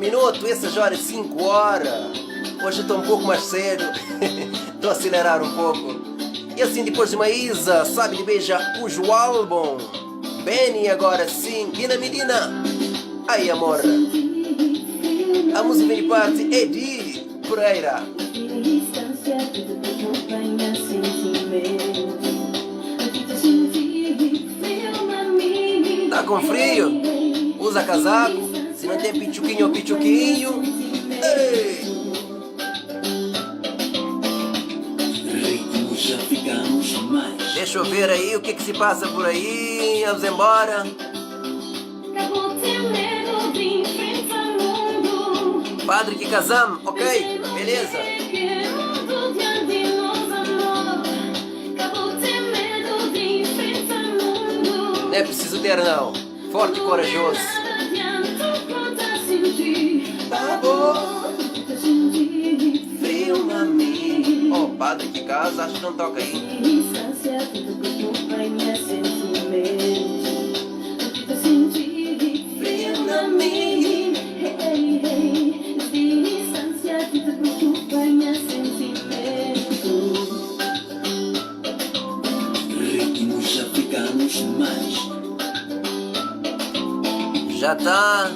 minuto, essa já hora 5 horas. Hoje estou um pouco mais cedo, estou a acelerar um pouco. E assim depois de Maísa, sabe de beija cujo álbum. Benny agora sim, Guina Medina. Ai amor. A música vem de parte Edi Pereira. Tá com frio? Usa casaco. Se não tem pichuquinho ou pichuquinho. Ei! Ritmos africanos mais. Deixa eu ver aí o que, que se passa por aí. Vamos embora. Padre que casamos, ok? Beleza. Não é preciso ter não. Forte e corajoso. Tá bom. Frio na mim. Oh, padre que casa, acho que não toca aí. Frio na mim. Ritmos africanos mais. Já tá.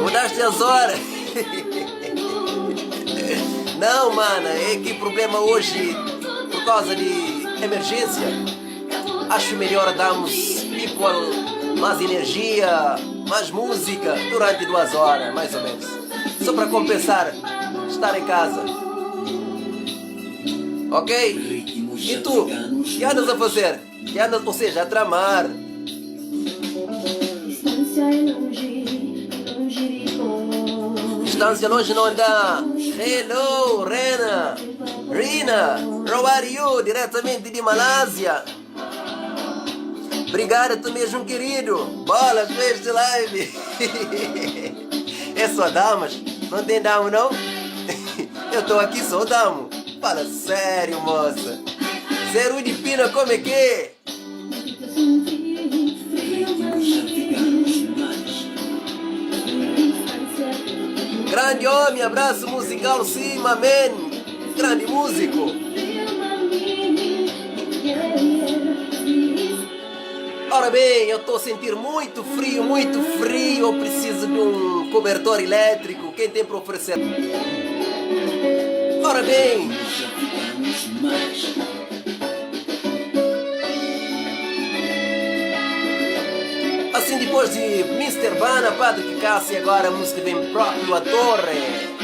Mudaste as horas. Não, mana, é que problema hoje por causa de emergência. Acho melhor darmos people mais energia, mais música durante 2 horas, mais ou menos. Só para compensar estar em casa. Ok? Ritmos E tu? africanos Que andas a mais. fazer? Que andas, ou seja, a tramar? Distância é longe, longe de bom. Distância longe não dá. Hello, Rena. Rina, how are you? Diretamente de Malásia. Obrigado, tu mesmo, querido. Bola, fez live. É só damas? Não tem damo, não? Eu tô aqui, sou damo. Fala sério, moça. Zero de pina, como é que é? Ritmos africanos mais. Grande homem, abraço musical, sim, amém. Grande músico. Ora bem, eu estou a sentir muito frio, muito frio. Eu preciso de um cobertor elétrico. Quem tem para oferecer? Ora bem, Ritmos africanos mais. assim depois de Mr. Bana, Padre Kikassi, agora a música vem próprio a torre.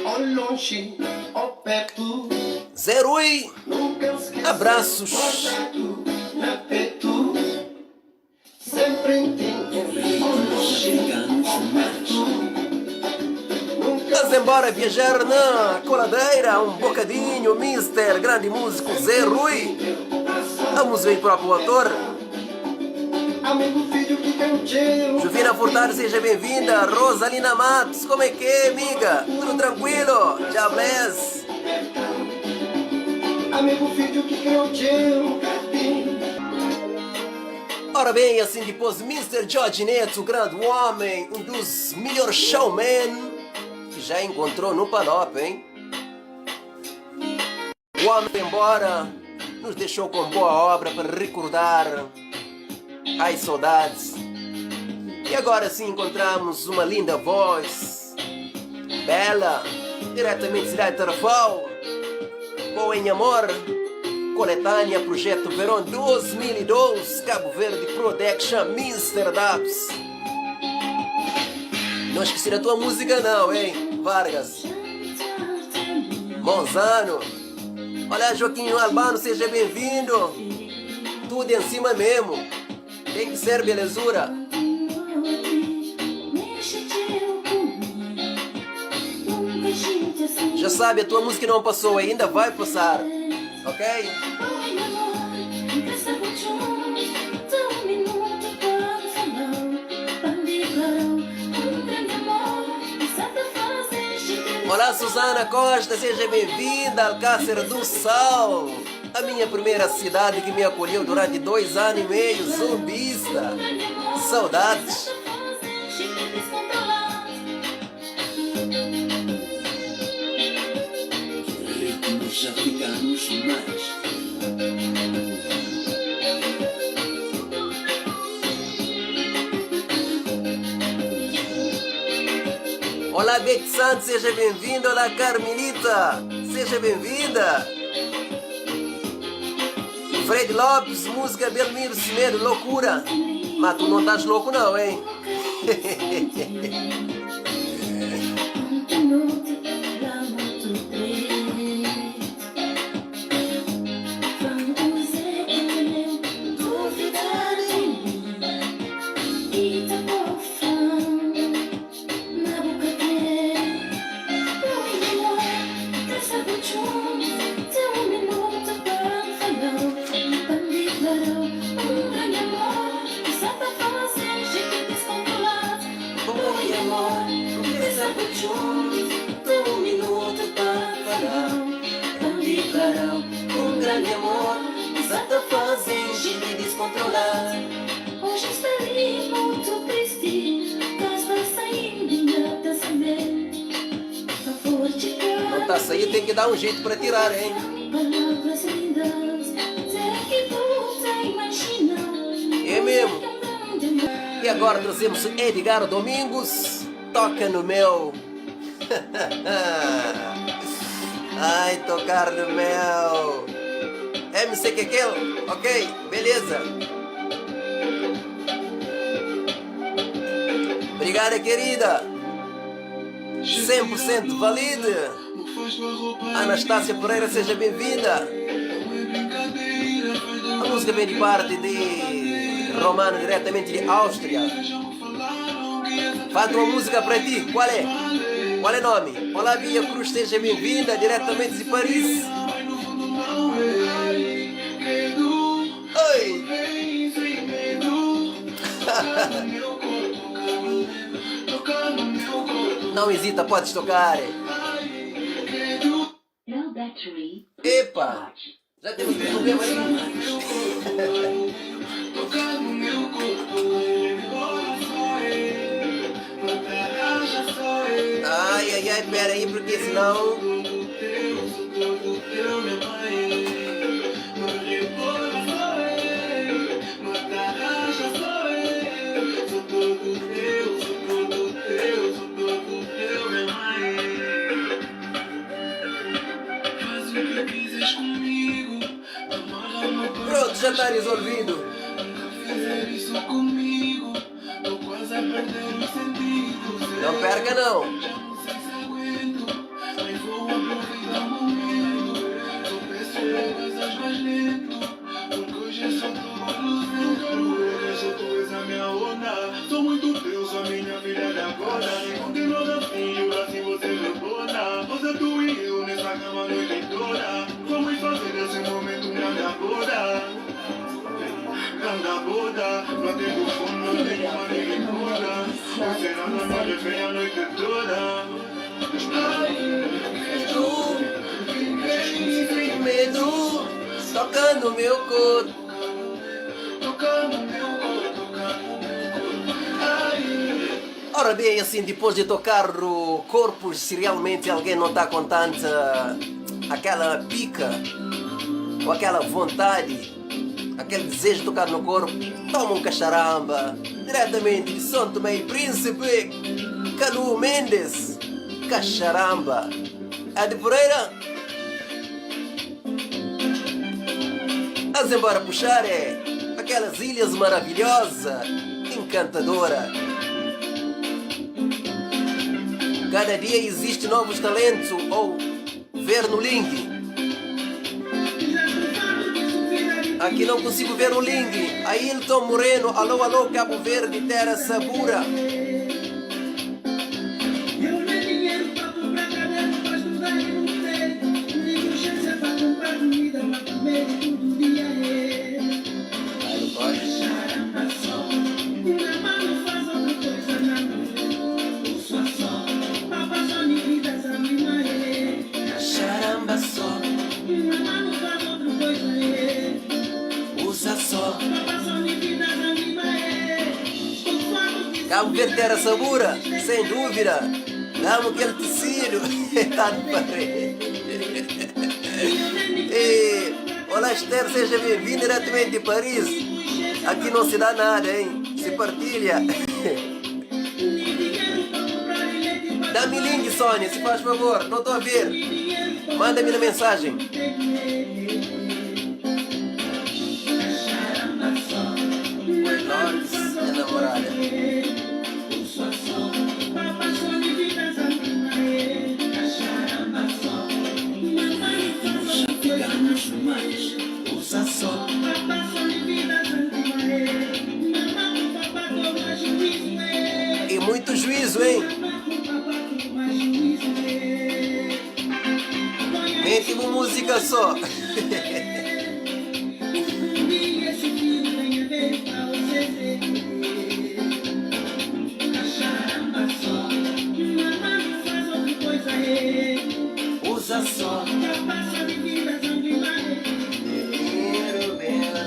Ao longe, ao perto, Zerui, nunca esquecer. abraços. Guardado na peito, sempre em ti. Ao Ritmos longe, africanos mais. nunca Vamos embora viajar na coladeira, um bocadinho, Mister, grande músico Zé Rui. A música vem próprio ator. Amigo filho que tem um cheiro. Juvina Furtado, seja bem-vinda. Rosalina Matos, como é que é, amiga? Tudo tranquilo? Já bless. Amigo filho que tem um cheiro. Capim. Ora bem, assim depois Mr. George Neto, o grande homem, um dos melhores showmen que já encontrou no Palop, hein? O homem foi embora, nos deixou com boa obra para recordar. Ai, saudades. E agora sim encontramos uma linda voz, bela, diretamente de cidade de Tarrafal, Boa em Amor, coletânea Projeto Verão 2012, Cabo Verde Production, Mr. Dubs. Não esqueci da tua música não, hein, Vargas. Monzano. Olha, Joaquim Albano, seja bem-vindo. Tudo em cima mesmo. Tem que ser belezura. Já sabe, a tua música não passou ainda, vai passar. Ok? Olá, Susana Costa, seja bem-vinda ao Alcácer do Sal. A minha primeira cidade que me acolheu durante 2 anos e meio, zumbista. Saudades. Ritmos africanos mais. Olá, Beth Santos, seja bem-vinda. Olá, Carmelita, seja bem-vinda. Fred Lopes, música Belmiro Semedo, loucura. Mas tu não estás louco não, hein? Grande amor Santa fazem gente descontrolar. Hoje estarei muito triste, estás saindo ainda saber. Favor de Não tá saindo, tem que dar um jeito para tirar, hein? Palavras lindas, será que você imagina? É mesmo. E agora trazemos Edgar Domingos, toca no meu. Ai, tocar no meu. MC Kekel, ok, beleza. Obrigada, querida. 100% válido. Anastácia Pereira, seja bem-vinda. A música vem de parte de Romano, diretamente de Áustria. Falta uma música para ti, qual é? Qual é o nome? Olá, Bia Cruz, seja bem-vinda, diretamente de Paris. Oi! Não hesita, podes tocar. Epa! Já temos um problema aí. Ai, ai, ai, pera aí, porque senão. Pronto, já está resolvido. Não perca não. Sou muito teu, sou minha filha da agora. Continua assim, jura assim você rebona. Você, tu e eu nessa cama a noite toda. Vamos fazer desse momento um grande boda. Grande boda. Não tenho fome, não tenho uma ninguém toda. Você não na minha refém a noite toda. Tu, sem medo, toca no meu corpo. Ora bem, assim, depois de tocar o corpo, se realmente alguém não está com tanta aquela pica ou aquela vontade, aquele desejo de tocar no corpo, toma um cacharamba, diretamente de São Tomé e Príncipe, Calu Mendes, cacharamba. É de Pereira? Vamos embora puxar é aquelas ilhas maravilhosas, encantadora. Cada dia existe novos talentos ou ver no link. Aqui não consigo ver o link. Ailton Moreno, alô, alô, Cabo Verde, Terra Sabura. Eu nem dinheiro pra comprar caderno pra estudar e não ter. Nem urgência pra comprar comida pra comer todo dia. É. Charamba só. Uma mão faz outra coisa na mão. Só só. Papa só me grita essa minha é. Charamba só, Uma mão faz outra coisa é. usa só. Papa só me grita essa minha é. Cabo Verde terra sabura, sem dúvida. Dá-me aquele tecido. Tá de parede. E, olá Esther, seja bem-vinda diretamente de Paris. Aqui não se dá nada, hein? Se partilha. Dá-me link, Sônia, se faz favor. Não estou a ver. Manda-me na mensagem. Oi, Lourdes, minha namorada. E muito juízo, hein? Mete uma música só. Usa só. Dinheiro, bela.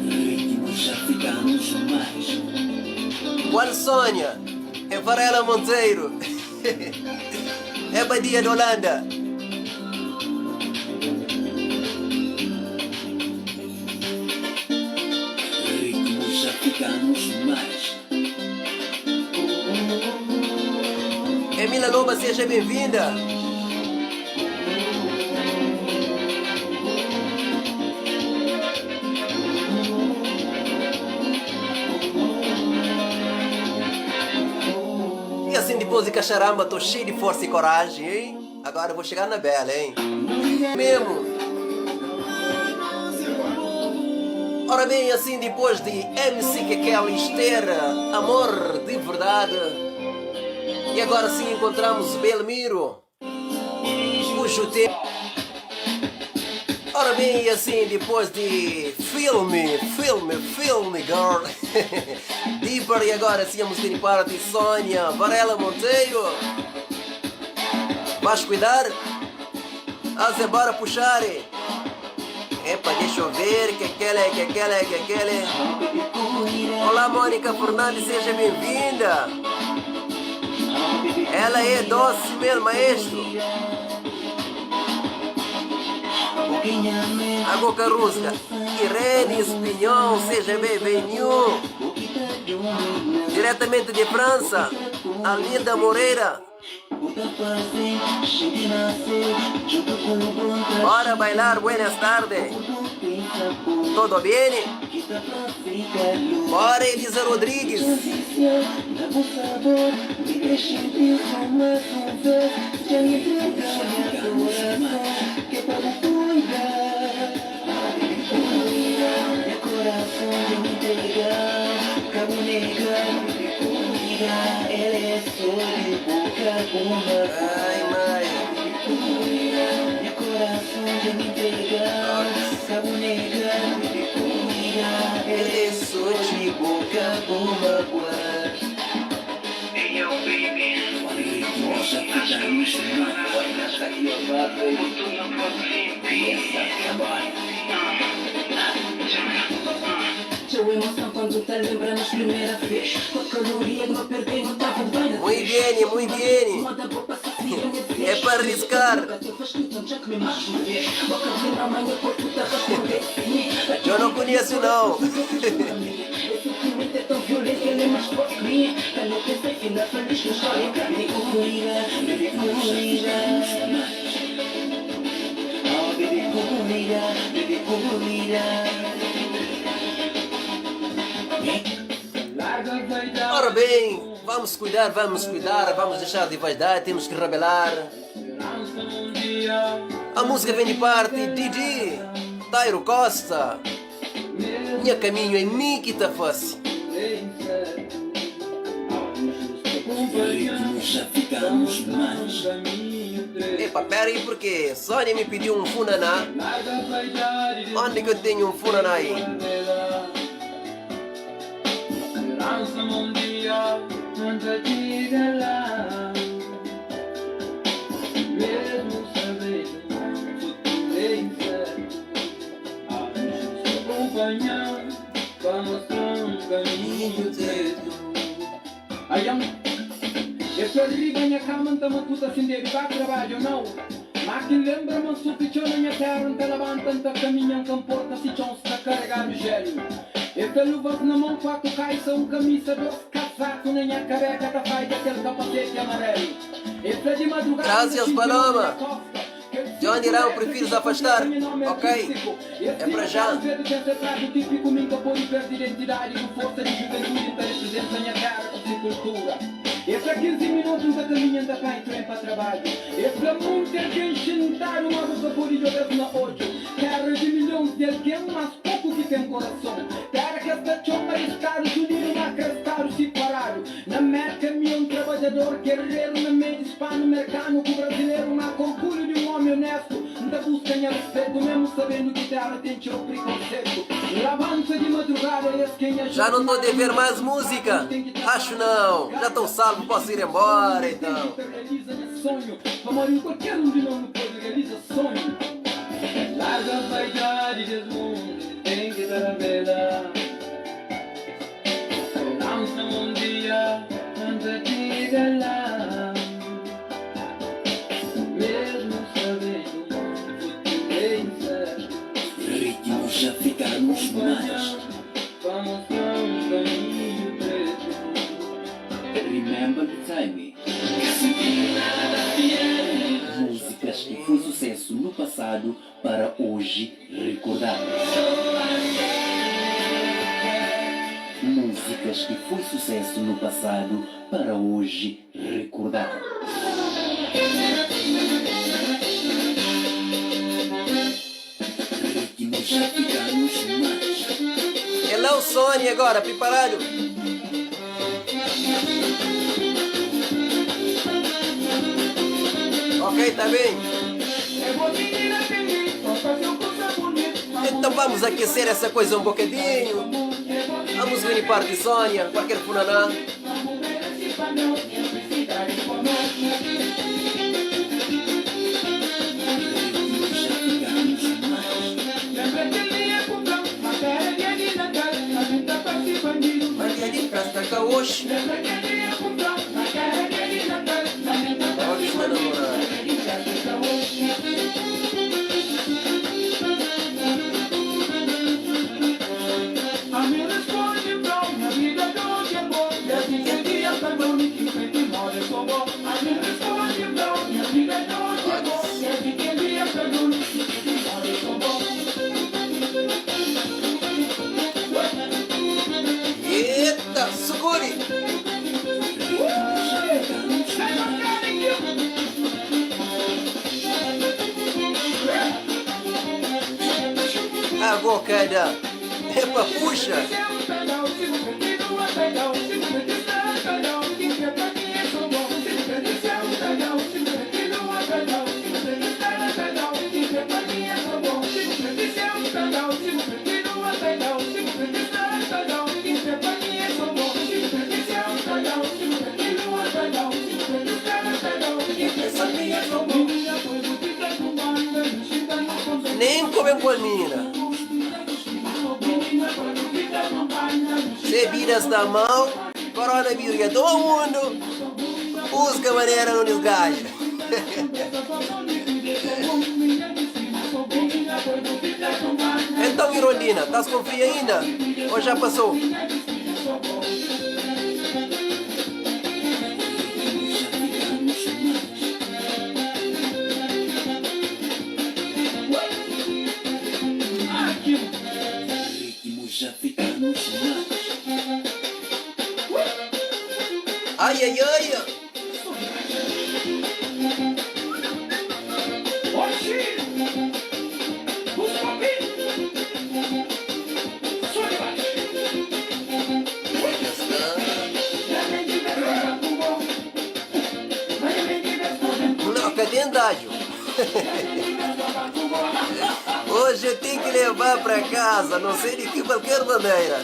Ritmos africanos mais. Qual Sônia? É Varela Monteiro. É Badia de Holanda. Ritmos africanos mais. Emília Loba, seja bem-vinda. E assim depois de Cacharamba, tô cheio de força e coragem, hein? Agora eu vou chegar na Bela, hein? Mesmo. Ora bem, assim depois de MC Kekel e Esther, Amor de Verdade. E agora sim encontramos Belmiro, cujo tema. Ora bem, e assim depois de filme, filme, filme, girl. Deeper e agora sim a música de parte Sônia Varela Monteiro. Vais cuidar? Haze bora puxar. Epa, deixa eu ver que aquela é, que aquela é, que aquela é. Olá, Mônica Fernandes, seja bem-vinda. Ela é doce mesmo, maestro. Água Carrusca. Irene Espinhol, seja bem-vindo. Diretamente de França, Alinda Moreira. Bora bailar, buenas tardes. Todo bien? Bora, Elisa Rodrigues. Ai, mãe. Ritmos africanos mais. Muy bien, muy bien. É para arriscar. Eu não conheço não. Ora bem, vamos cuidar, vamos cuidar, vamos deixar de vaidade, temos que rebelar. A música vem de parte Didi, Tairo Costa. Minha caminho é mim que tá fácil. Ritmos africanos mais. Epa, pera aí porque Sônia me pediu um funaná. Onde que eu tenho um funaná aí? Gracias Paloma. Johnny Rão, prefires afastar? Ok, é para já. Já não estou a dever mais música? Acho não. Já estou salvo, posso ir embora então. Ritmos africanos mais. Remember the time. Músicas que foi sucesso no passado para hoje recordar. Músicas que foi sucesso no passado para hoje recordar. Ritmos africanos mais. Hello Sony agora, preparado? Ok, tá bem. Então vamos aquecer essa coisa um bocadinho. Vamos vir parte Sônia, qualquer funaná. Ritmos africanos mais. Maria de festa cá hoje. Olha, minha namorada. Eita, segure! Ritmos africanos mais. A bocada. Epa, puxa! Nem comem com a mina. Se vida está mal, coronavírus é todo mundo. Busca maneira não desgaja. Então, Irondina, estás com frio ainda? Ou já passou? Ritmos africanos mais. Ritmos africanos mais. Ai, ai, ai. Não, cadê andágio? Hoje eu tenho que levar para casa, não sei de que qualquer maneira.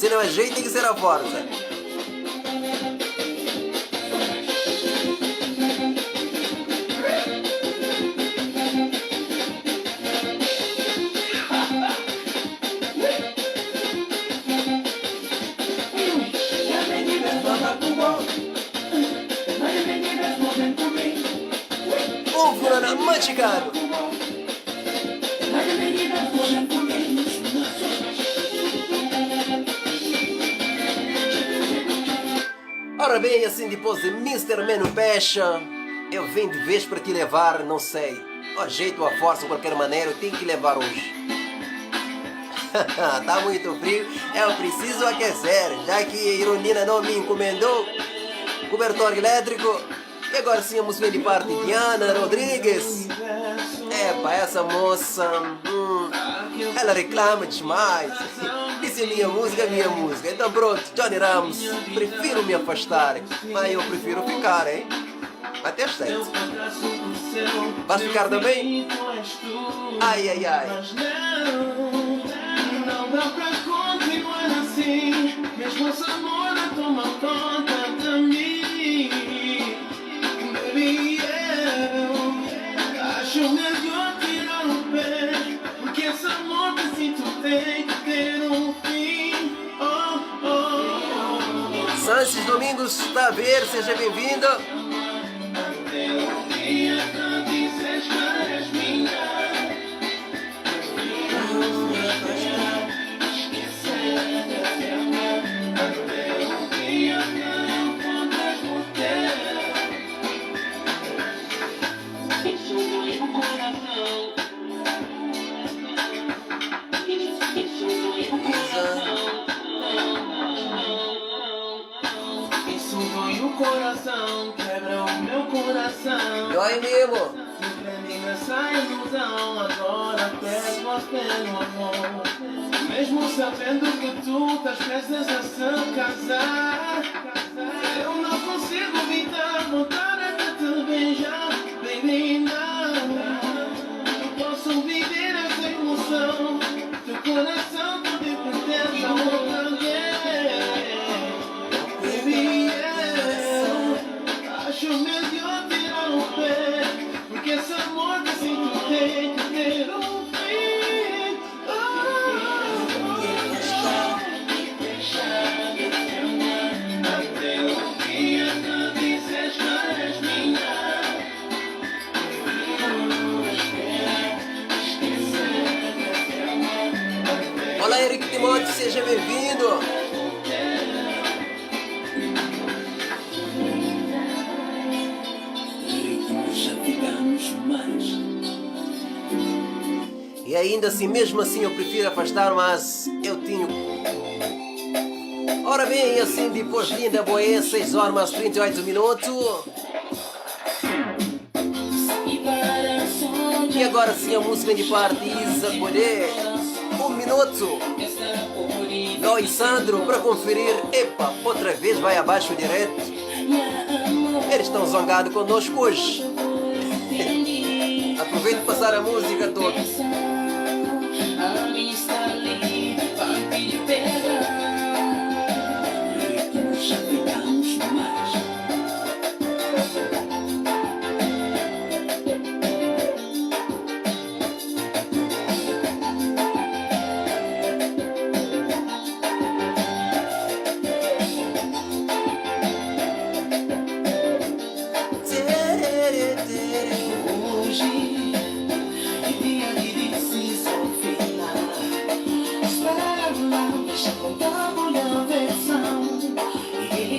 Se não é jeito, tem que ser a força. Um furana machicado. Ora bem, assim depois de Mr. Mano Pecha, eu venho de vez para te levar, não sei, ao jeito ou à força, de qualquer maneira, eu tenho que levar hoje. tá muito frio, eu preciso aquecer, já que a Irondina não me encomendou cobertor elétrico. E agora sim a música de parte de Ana Rodrigues. Epa, essa moça, ela reclama demais. Disse minha música, minha música. Então pronto, Johnny Ramos, prefiro me afastar, mas eu prefiro ficar, hein? Até às 7. Vais ficar também? Ai, ai, ai. Mas não, não dá pra continuar assim. Mesmo essa amor toma conta de mim. Baby, eu acho melhor tirar o pé. Porque esse amor que sinto tem que ter um fim. Oh, oh, oh. Sanches Domingos está a ver, seja bem-vindo. Até o dia que dizes que és minha. Até o dia que encontras no teu. Isso dói no coração. Isso dói no coração. Isso dói o coração, quebra o meu coração. Dói mesmo. Sempre nessa ilusão, agora perco a fé no amor. Mesmo sabendo que tu estás prestes a se casar, eu não consigo evitar vontade de te beijar, baby, não. Não posso viver essa emoção. Teu coração também pertence a outra alguém. Baby, eu acho melhor tirar o pé, porque esse amor que sinto tem que ter um fim. Até o dia que dizes que és minha. Olá, Henrique Timóteo, seja bem-vindo. Ritmos africanos mais. E ainda assim, mesmo assim, eu prefiro afastar, mas eu tinha. Ora bem, e assim depois linda boé, 6 horas mais 38 minutos. E agora sim a música de parte Isa Poder. Um minuto. Dói Sandro para conferir. Epa, outra vez vai abaixo direto. Eles estão zangados conosco hoje. Aproveito para passar a música toda. Ritmos africanos mais. Hoje é dia de decisão final. Espera lá, deixa contar uma versão.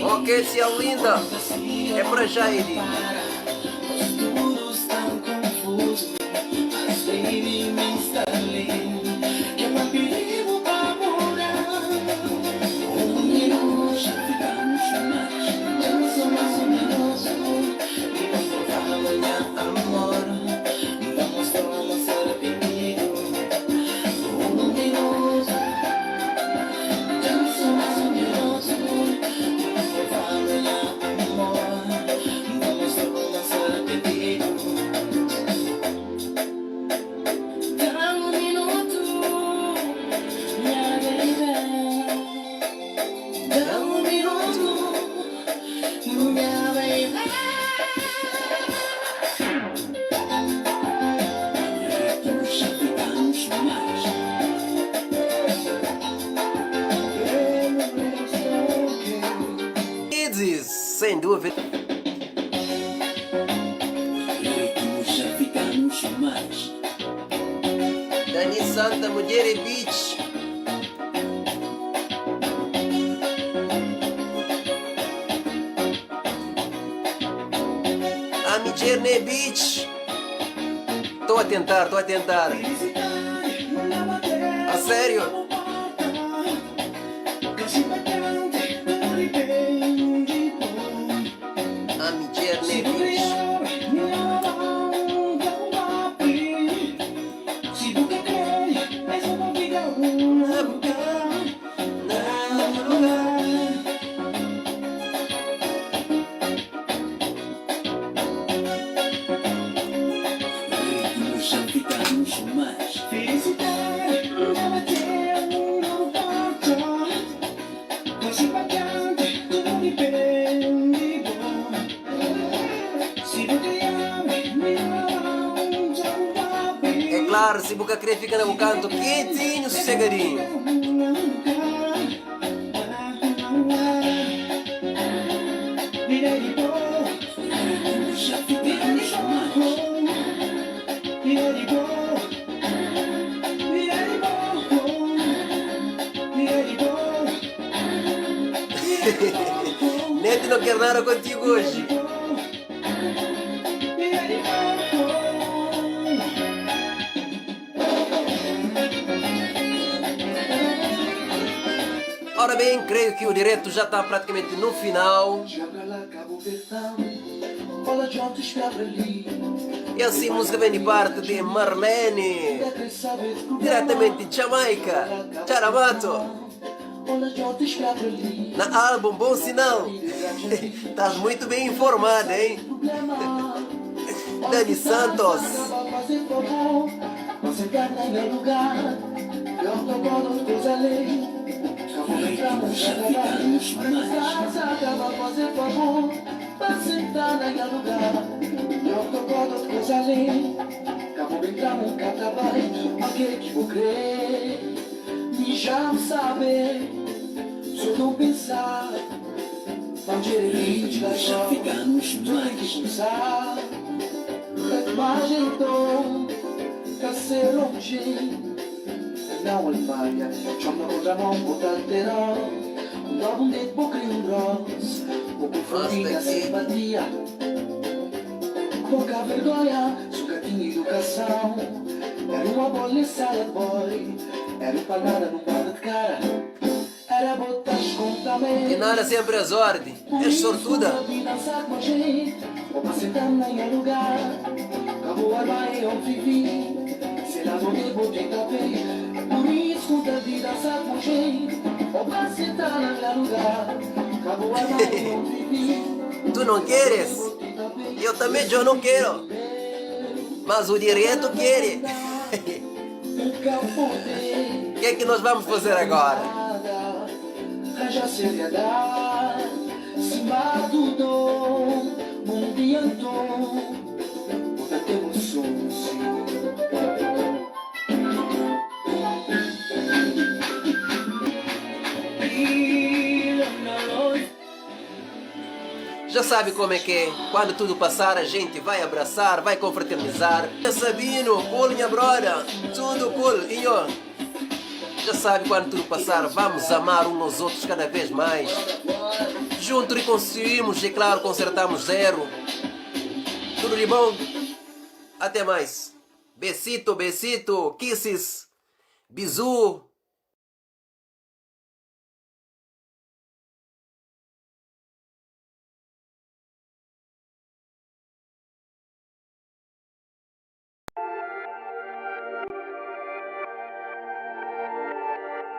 Ok, tia linda. É para já, Edi. Os futuros tão confusos, mas baby me instalei. Que é pra perigo pra morar. Um minuto, Africanos mais. danço mais um minuto. E não falo minha amor. Vamos tomar arrependido. Um minuto, danço mais um minuto. Não falo minha amor. Vamos tomar arrependido. Dá um minuto. Sem dúvida. Ritmos africanos mais. Dani Santa Mulher é Beach. A Midger ne Beach. Tô a tentar, tô a tentar. A sério? A Midger ne Beach. Ritmos africanos mais. É claro, se bu ka kre fika na bu kantu quietinho, sossegadinho. Ritmos africanos mais. Neto não quer nada contigo hoje. Ora bem, creio que o direto já está praticamente no final. E assim, música vem de parte de Marlene, diretamente de Jamaica, Charamato. Na álbum Bom Sinal. Estás muito bem informado, hein? Dani Santos. Ritmos africanos mais. Ritmos africanos mais. Pouca vergonha, suca tinha educação. Era uma bola salad boy. Era empanada num bar de cara. Era botas com também. E nada sempre às ordens. És sortuda. Dançar com a gente, ou pra sentar em lugar. Acabou a baia onde vivi. Sei lá onde vou tentar ver. Por isso de dançar com a gente, ou pra sentar em lugar. Acabou a baia onde vivi. Tu não queres? Eu também eu não quero. Mas o direito quer. O que é que nós vamos fazer agora? Haja seriedade, se matutou, um dia então, temos solução. Já sabe como é que é. Quando tudo passar, a gente vai abraçar, vai confraternizar. Sabino, cool, minha brother. Tudo cool, inho. Já sabe, quando tudo passar, vamos amar uns aos outros cada vez mais. Juntos reconstruímos e, claro, consertamos zero. Tudo de bom. Até mais. Besito, besito, kisses, bisu.